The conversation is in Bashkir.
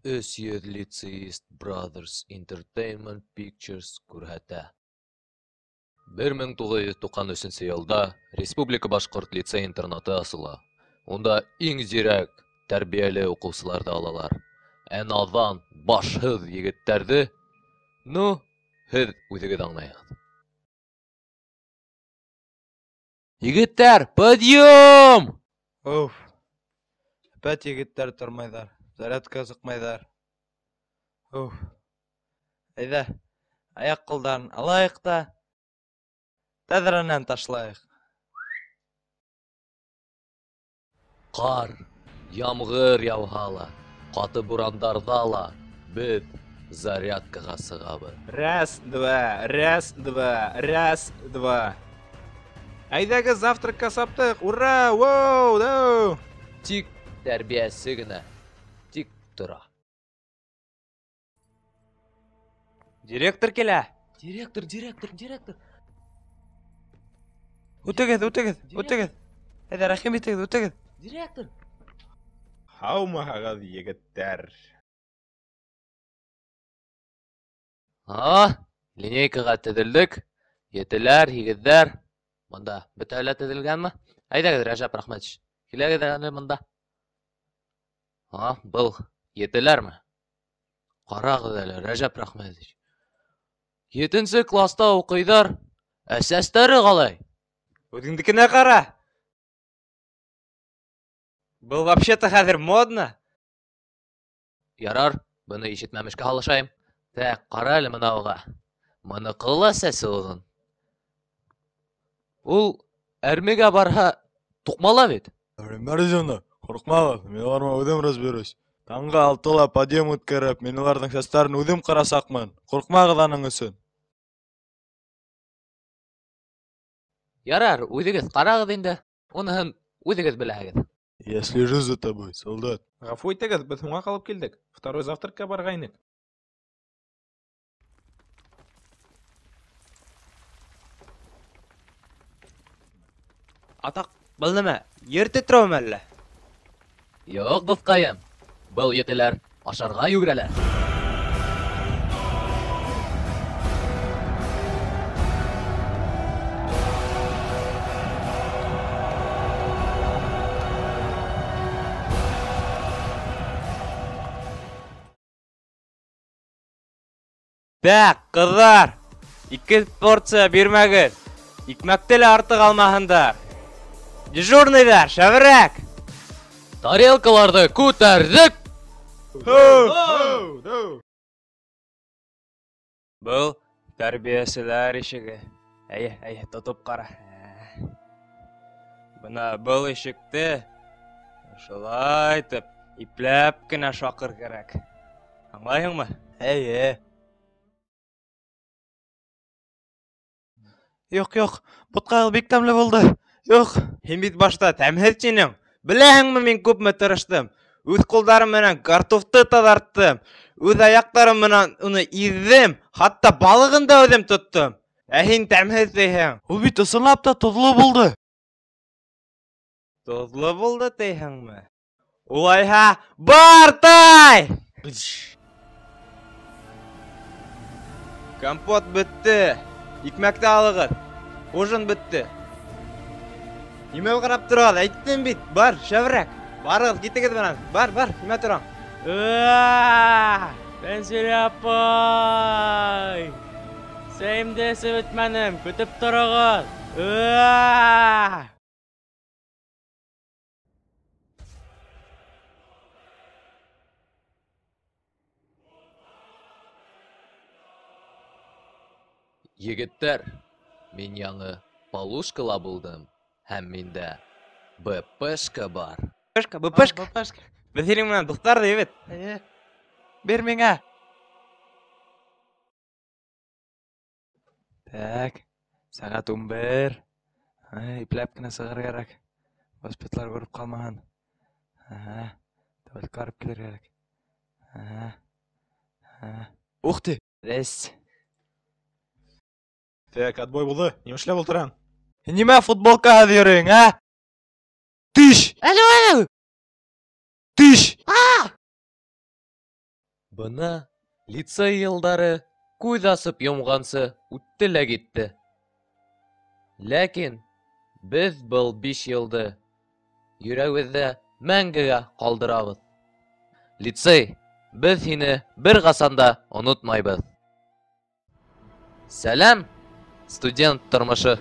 300 лицеист Brothers Entertainment Pictures күрһәтә. 1993 йылда Республика башҡорт лицей-интернаты асыла. Унда иң зирәк, тәрбиәле уҡыусыларҙы алалар. Ә наҙан, башһыҙ егеттәрҙе, ну, һеҙ үҙегеҙ аңлайһығыҙ. Егеттәр, подъем! Уф. Опять егеттәр тормайҙар, зарядка сыҡмайҙар. Уф. Әйҙә, аяҡ ҡулдарын алайыҡ та тәҙрәнән ташлайыҡ. Ҡар, ямғыр яуһа ла, ҡаты бурандарҙа ла беҙ зарядкаға сығабыҙ. Раз, два, раз, два, раз, два. Әйҙәгеҙ завтракка саптыҡ! Ура! Воу! Дау! Тик тәрбиәсе генә тик тора. Директор килә. Директор, директор, директор. Үтегеҙ, үтегеҙ, үтегеҙ. Әйҙә, рәхим итегеҙ, үтегеҙ. Директор. Һаумыһығыҙ, егеттәр. А, линейкаға теҙелдек. Етеләр, һигеҙҙәр. Бында бөтәһе лә теҙелгәнме? Әйҙәгеҙ, Рәжәп Рәхмәтович, киләгеҙ әле бында. А, был етеләрме? Ҡарағыҙ әле, Рәжәп Рәхмәтович. 7-нсе класта уҡыйҙар, ә сәстәре ҡалай? Үҙеңдекенә ҡара. Был вообще-то хәҙер модно. Ярар, быны ишетмәмешкә һалышайым. Тәк, ҡара әле мынауға. Мыныҡы ла сәсе оҙон. Ул әрмегә барһа, туҡмала бит. Мәрзина, ҡурҡмағыҙ, мин улар менән үҙем разберусь. Таңғы 6-ла подъем үткәреп, мин уларҙың сәстәрен үҙем ҡарасаҡмын. Ҡурҡмағыҙ аның өсөн. Ярар, үҙегеҙ ҡарағыҙ инде. Уныһын үҙегеҙ беләһегеҙ. Я слежу за тобой, солдат. Ғәфү итегеҙ, беҙ һуңға ҡалып килдек. Второй завтракка барғайныҡ. Атаҡ, был нәмә? Ер тетрәүме әллә? Юҡ, дуҫҡайым. Был етеләр ашарға йүгерәләр. Так, ҡыҙҙар, 2 порция бирмәгеҙ. Икмәкте лә артыҡ алмаһындар. Дежурныйҙар, шәберәк! Тарелкаларҙы күтәрҙек! Был тәрбиәселәр ишеге. Әйе, әйе, тотоп ҡара. Бына был ишекте шулай итеп ипләп кенә шаҡыр кәрәк. Аңлайһыңмы? Әйе. Юҡ, юҡ, бутҡа бик тәмле булды. Юҡ. Һин бит башта тәмһеҙ тинең. Беләһеңме, мин күпме тырыштым. Үҙ ҡулдарым менән картофты таҙарттым. Үҙ аяҡтарым менән уны иҙҙем. Хатта балығын да үҙем тоттом. Ә һин тәмһеҙ тиһең. Ул бит ысынлап та тоҙло булды. Тоҙло булды тиһеңме? Улайһа, бартай! Компот бөттө. Икмәкте алығыҙ. Ужин бөттө. Нимә ҡарап торағыҙ? Әйттем бит, бар, шәберәк. Барығыҙ, китегеҙ менән. Бар, бар, нимә тораң? Фәнзилә апай! Сәйемде эсеп бөтмәнем, көтөп тороғоҙ. Егеттәр, мин яңы полушкала булдым. Һәм миндә БПшка бар. БПшка, БПшка. БПшка. Беҙ һинең менән дуҫтар ҙа бит. Эйе. Бир миңә. Так, сәғәт 11. Ай, ипләп кенә сығыр кәрәк. Воспитателар күреп ҡалмаһын. Аһа, туалетҡа барып килер кәрәк. Аһа. Аһа. Ух ты! Рәс. Так, отбой булды. Нимә эшләп ултыраң? Нимә футболкаһыҙ йөрөйһөң, ә? Тиш! Әле, әле! Тиш! А! Бына лицей йылдары күҙ асып йомғансы үтте лә китте. Ләкин беҙ был 5 йылды йөрәгебеҙҙә мәңгегә ҡалдырабыҙ. Лицей, беҙ һине бер ҡасан да онотмайбыҙ. Сәләм, студент тормошо!